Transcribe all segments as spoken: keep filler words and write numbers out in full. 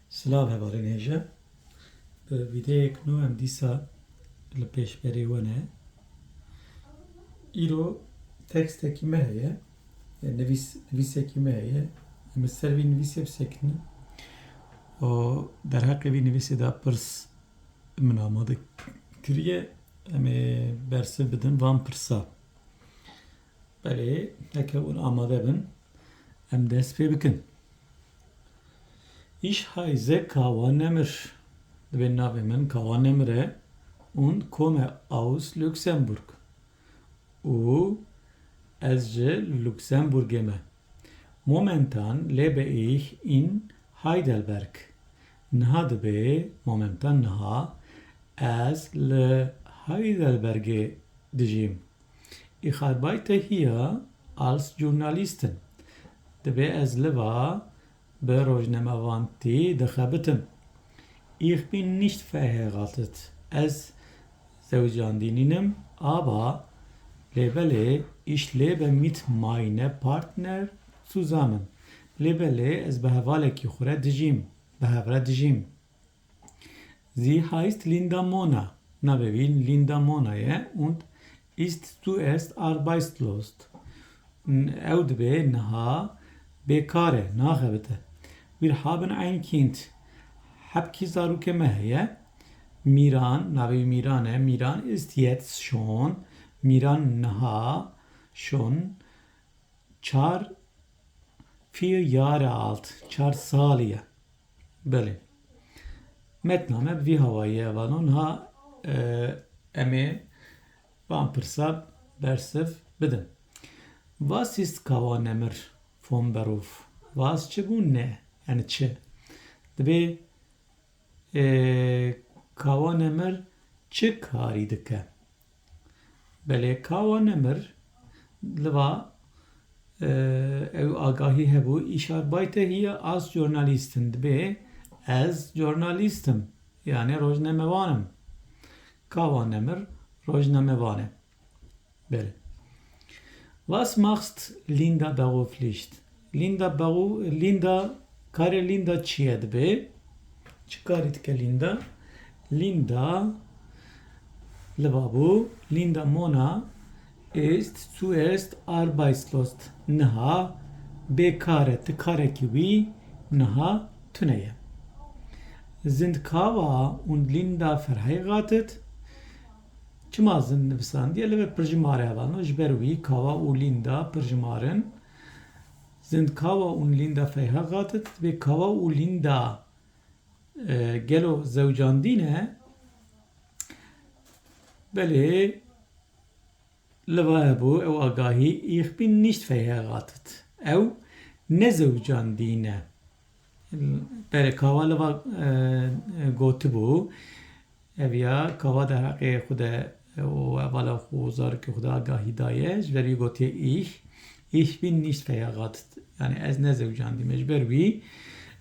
Silav hevalên hêja. Bi vîdeyek nû em dîsa li pêşberê we ne. Îro tekstekî me heye. Nivîs-, nivîsekî me heye. Em li ser vî nivîsê bisekinin. Û derheqê vî nivîsê de pirs min amade kiriye. Em ê bersiv bidin van pirsa. Belê, heke hûn amade bin, em dest pê bikin. Ich heiße Kawa Nemir. Dibê navê min Kawa Nemir e û komme aus Luxemburg. Û ez ji Luxemburgê me. Momentan lebe ich in Heidelberg. Niha dibê, momentan niha, ez li Heidelbergê dijîm. Ich arbeite hier als Journalistin. Dibê ez li va bi rojnamevantî dixebitim. Ich bin nicht verheiratet. Ez zewcandî nînim, aber lê belê ich lebe mit meine Partner zusammen. Lê belê ez bi hevalekî xwe re dijîm, bi hev re dijîm. Sie heißt Linda Mona. Navê wî Linda Mona ye und ist zuerst arbeitslos. Ew dibê niha bêkar e, naxebite. Wir haben ein Kind. Hebkî zarokê me heye. Mîran, navê wî Mîran e. Mîran ist jetzt schon. Mîran niha schon çar, vier Jahre alt, çar salî ye. Belê. Metna me bi vî hawayî ye, hevalno. Niha, e, em ê van pirsa bersiv bidin. Was ist Kawa Nemir vom Beruf? Was çi bû? Ne. Yani çi? Dibê, e, Kawa Nemir çi karî dike? Belê, Kawa Nemir li va, e, ew agahî hebû, ich arbeite hier als Journalistin, dibê ez jornalîst im, yani rojnamevan im. Kawa Nemir rojnamevan e. Belê. Was macht Linda beruflich? Linda beru-, Linda, karê Linda çi ye dibê? Çi karî dike Linda? Linda, li va bû, Linda Mona ist zuerst arbeitslos. Niha bêkar e, ti karekî wî niha tune ye. Sind Kawa und Linda verheiratet? Çima sind nivîsandiye? Li vir pirjimar e, hevalno, ji ber wî Kawa û Linda pirjimar in. Sind Kawa und Linda verheiratet? Dibê Kawa û Linda, e, gelo zewcandî ne? Belê, li va hebû ew agahî, ich bin nicht verheiratet. Ew ne zewcandî ne. Belê, Kawa li va, e, e, gotibû. Ev ya Kawa derheqê xwe de û hevala xwe û zarokê xwe de agahî daye. Ji ber wî gotiye ich, ich bin nicht verheiratet. Yani ez ne zewcandî me. Ji ber wî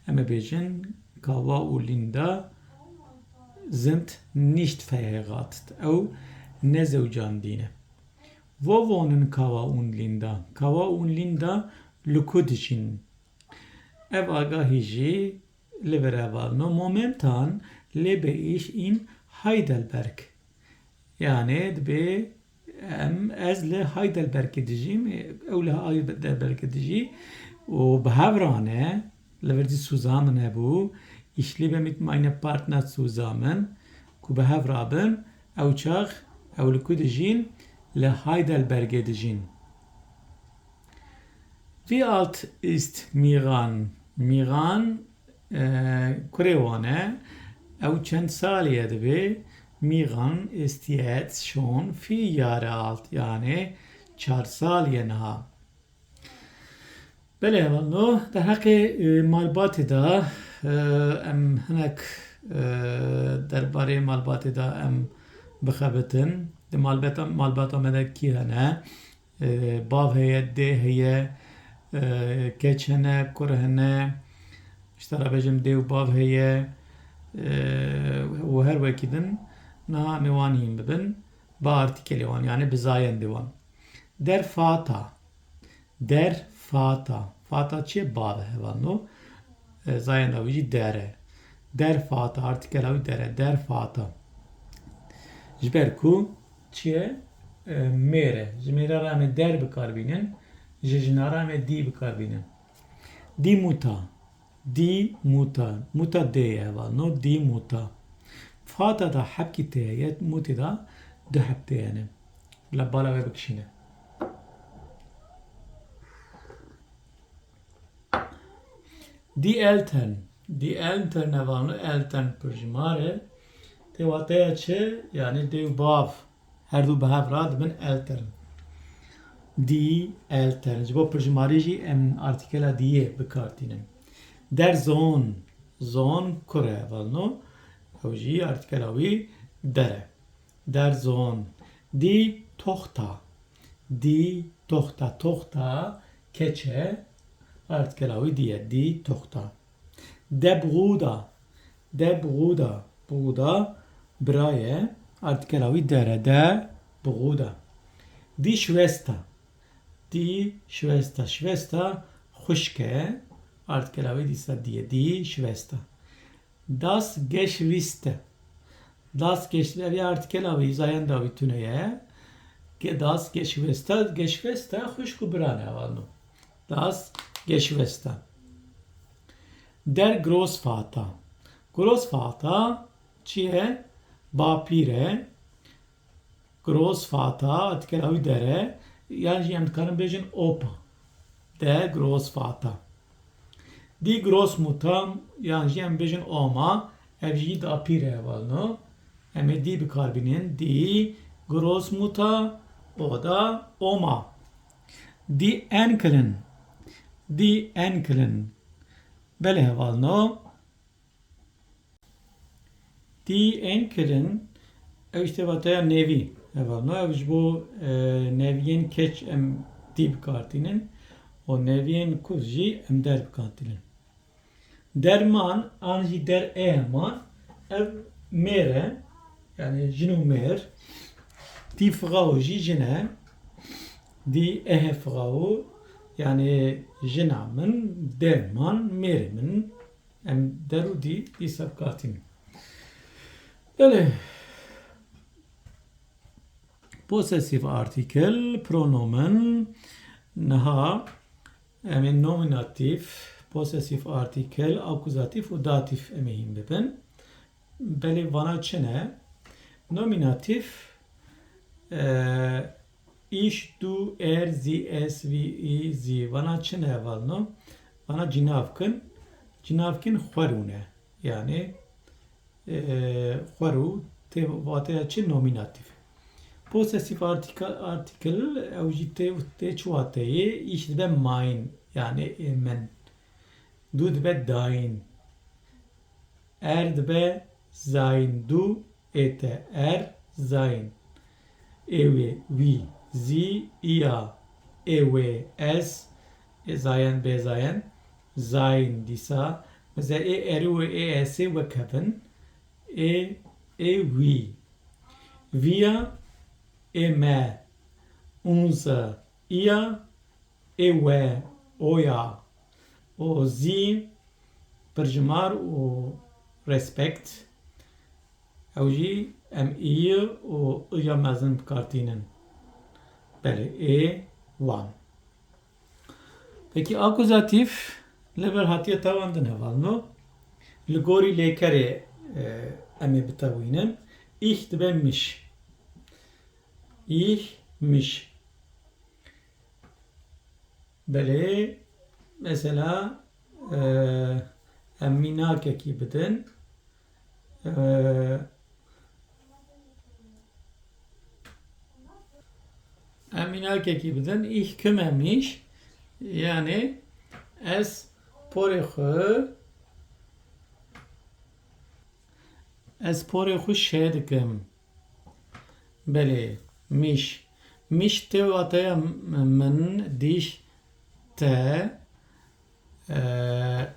em ê bêjin Kawa û Linda sind nicht verheiratet. Ew ne zewcandî ne. Wo wohnen Kawa und Linda? Kawa û Linda li ku dijîn? Ev agahî jî li vir hevalno. Momentan lebe ich in Heidelberg. Yani dibê em, ez li Heidelbergê dijîm, ew li Heidelbergê dijî û bi hev re ne, li vir jî zusammen hebû, ich lebe mit meinem Partner zusammen, ku bi hev re bin, ew çax ew li ku dijîn, li Heidelbergê dijîn. Wie alt ist Miran? Miran, e, kurê wan e. Ew çend salî ye dibê? Miran ist jetzt schon vier Jahre alt. Yani çar salî ye niha. Belê hevalno, derheqê, e, malbatê de, e, em hinek, e, derbarê malbatê de em bixebitin. Di malbeta, malbata me de kî hene? E, bav heye, dê heye, e, keç hene, kur hene, ji te re bêjim dê û bav heye, e, û her wekî din. Niha em ê wan hîn bibin bi artîkelê wan, yani bi zayendê wan. Der Vater. Der Vater. Vater çi ye? Bav e, hevalno. E, zayenda wî jî der e. Der Vater, artîkela wî der e, der Vater. Ji ber ku çi ye? E, mêr e. Ji mêra re em ê der bi kar bînin, ji jina re em ê die bi kar bînin. Die Mutter, die Mutter, Mutter dê ye hevalno, die Mutter. Vater de hebkî tê heye, Mutter de du heb tê hene. Bila bala wê bikişîne. Die Eltern. Die Eltern hevalno, Eltern pirjimar e. Tê wateya çi? Yanî dê û bav. Her du bi hev re dibin Eltern. Die Eltern. Ji bo pirjimarî jî em artîkela die bi kar tînin. Der Sohn. Sohn kur e hevalno. Ew jî artîkela wî der e. Der Sohn. Die Tochter. Die Tochter. Tochter keç e. Artîkela wî die. Die Tochter. Der Bruder. Der Bruder. Bruder bira ye. Artîkela wî der e. Der Bruder. Die Schwester. Die Schwester. Schwester xwişk e. Artîkela wî dîsa die. Die Schwester. Das Geschwister. Das Geschwister, ev ya artîkela wî, zayenda wî tune ye. Ge-, das Geschwister, Geschwister xwişk û bira ne hevalno. Das Geschwister. Der Großvater. Großvater çi ye? Bapîr e. Großvater, artîkela wî der e, yan jî em dikarin bêjin Opa. Der Großvater. Die Großmutter, yan jî em bêjin Oma, ev jî dapîr e hevalno. Em ê die bi kar bînin. Die Großmutter oder Oma. Die Enkelin. Die Enkelin. Belê hevalno. Die Enkelin, ew jî tê wateya nevî hevalno. Ew ji bo, e, neviyên keç em die bi kar tînin û neviyên kuz jî em der bi kar tînin. Der Mann an jî der Ehemann, ev mêr e, yanî jin û mêr. Die Frau jî jin e. Die Ehefrau, yanî jina min, der Mann, mêrê min. Em der û die dîsa bi kar tînin. Belê. Possessive artikel, pronomen, niha em ê nominatif, possessive artikel, akuzatif û datif em ê hîn bibin. Belê vana çi ne? Nominatif, e, ich, du, er, sie, es, wir, i, sie. Vana çi ne hevalno? Vana cinavkin. Cinavkin xwerû ne. Yanî, e, xwerû tê wateya çi? Nominatif. Possessive artikel, artikel, ew jî tê, tê çi wateyê? Ich dibe mein, yanî, e, min. Du dibe dein. Er dibe sein. Du, e te, er, sein. Ew ê, wî, zî, iya, ew ê, ez, ê zayen, bê zayen, sein dîsa. Mesela ê erî û ê esê wek hev in. Ê, ê wî. Wir, ê me, unser, ihr, ê we, oya, û zî, pirjimar û respekt. Ew jî em î û ı ya mezin bi kar tînin. Belê, ê, wan. Pekî akuzatîf li ber hatiye tawandin hevalno. Li gorî lêkerê, e, em ê bitewînin. Ich dibe mich. Ich, mich. Belê, mesela, e, em mînakekî bidin. E, em mînakekî bidin. Ich kümmere mich, yanî ez porê xwe, ez porê xwe şe dikim. Belê, mich. Mich tê wateya m-, min, dich, te, e,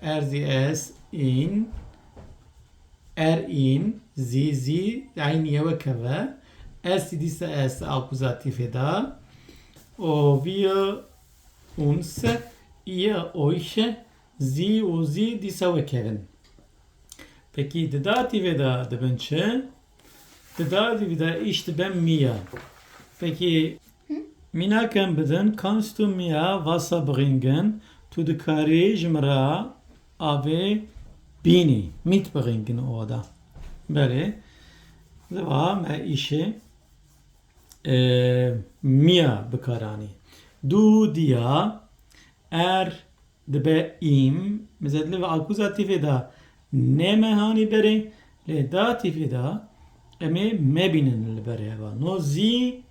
er, sie, es, ihn, er, ihn, sie, sie, eyn ye wek hev e. Es dîsa es akuzatîfê de. Û wir, uns, ihr, euch, sie û sie dîsa wek hev in. Pekî di datîvê de dibin çi? Di datîvê de îş dibe mia. Pekî mînaken bidin, kannst du mir Wasser bringen, tu dikarî ji min re avê bînî, mitbringen oder. Belê, di va me îşê e, mia bikaranî. Du, dir, er dibe ihm. Mesela li ve akuzatîfê de neme hanî berê, lê datîfê de em ê mebînin li berê hevalno. Zî,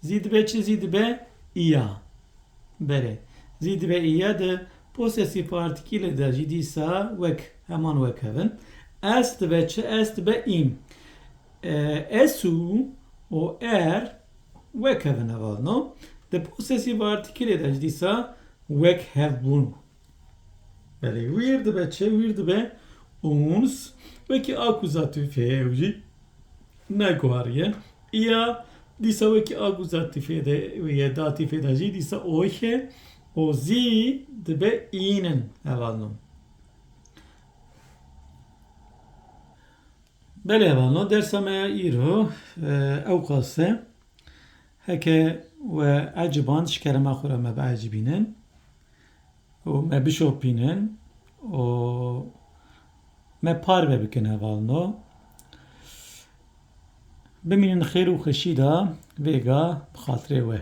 zî dibe çi? Zî dibe ia. Berê. Zî dibe ia di posesîf partîkîlê de jî dîsa wek, heman wek hev in. Es dibe çi? Es dibe ihm. E, es û û er wek hev in hevalno. Di posesîf partîkîlê de jî dîsa wek hev bûn. Belê, wir dibe çi? Wir dibe uns, wekî akuzatîfê ew jî neguhariye. Ia dîsa wekî akuzatîfê de ye, datîfê de jî dîsa euch e, û zî dibe ihnen hevalno. Belê hevalno, dersa me ya îro, e, ewqas e. Heke we eciband, ji kerema xwe re me biecibînin û me bişopînin û me parve bikin hevalno. Bimînin xêr û xweşî de, vêga bi xatirê we.